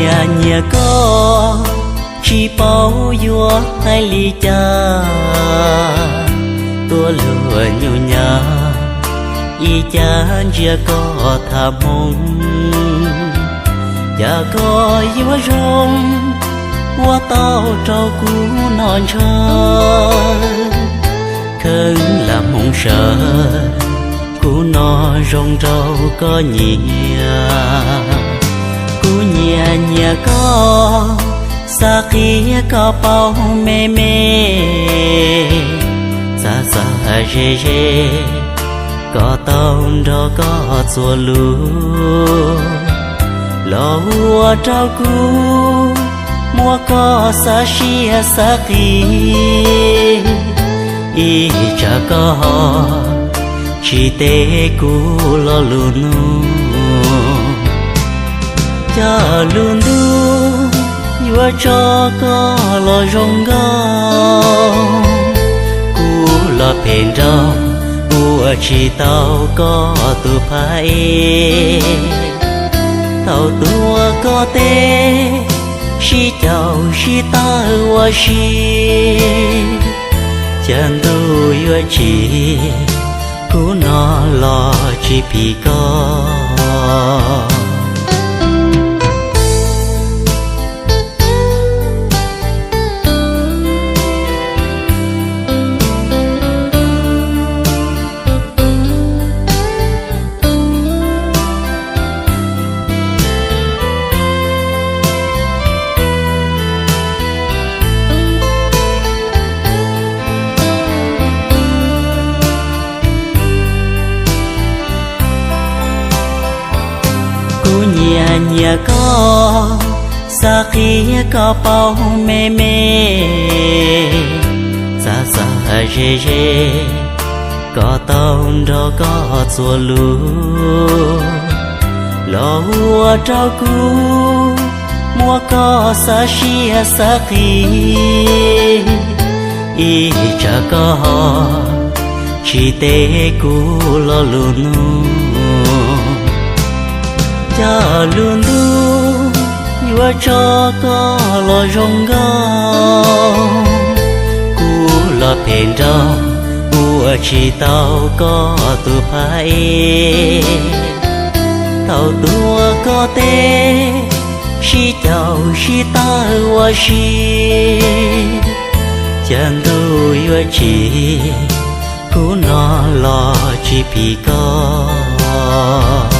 Nyiam nyiam koj, tsis paub yuav hais li cas, tuaj luag nyuj nyam, ib cas ntsia koj tham hmoo, cas koj yuav zoo, ua tau rau kuv noj ntshaw. Kheev lam hmoov sawv, kuv no zoo nraug koj nyiam. Kuv nyiam nyiam koj, xav qhia koj paub me me, xav xav ze ze, kom tau nrog koj txuas lus, los ua rau kuv muab koj xav siab xav qis, ib tsam koj tsis teb kuv lo lus nug. Cog lus ntuj yuav tso koj los zoo nkauj, kuv los phem nraug ua tsis tau koj tus phab ej. Thaum tuaj koj teb, sib caum sib tawg ua si, cas ntuj yuav tsim, kuv no los tsis phim koj. Kuv nyiam nyiam koj, xav qhia koj paub me me, xav xav ze ze, kom tau nrog koj txuas lus, los ua rau kuv muab koj xav siab xav qis, ib tsam koj tsis teb kuv lo lus nug. Cog lus ntuj yuav tso koj los zoo nkauj, kuv los phem nraug ua tsis tau koj tus phab ej. Thaum tuaj koj teb, sib caum sib tawg ua si, cas ntuj yuav tsim, kuv no los tsis phim koj.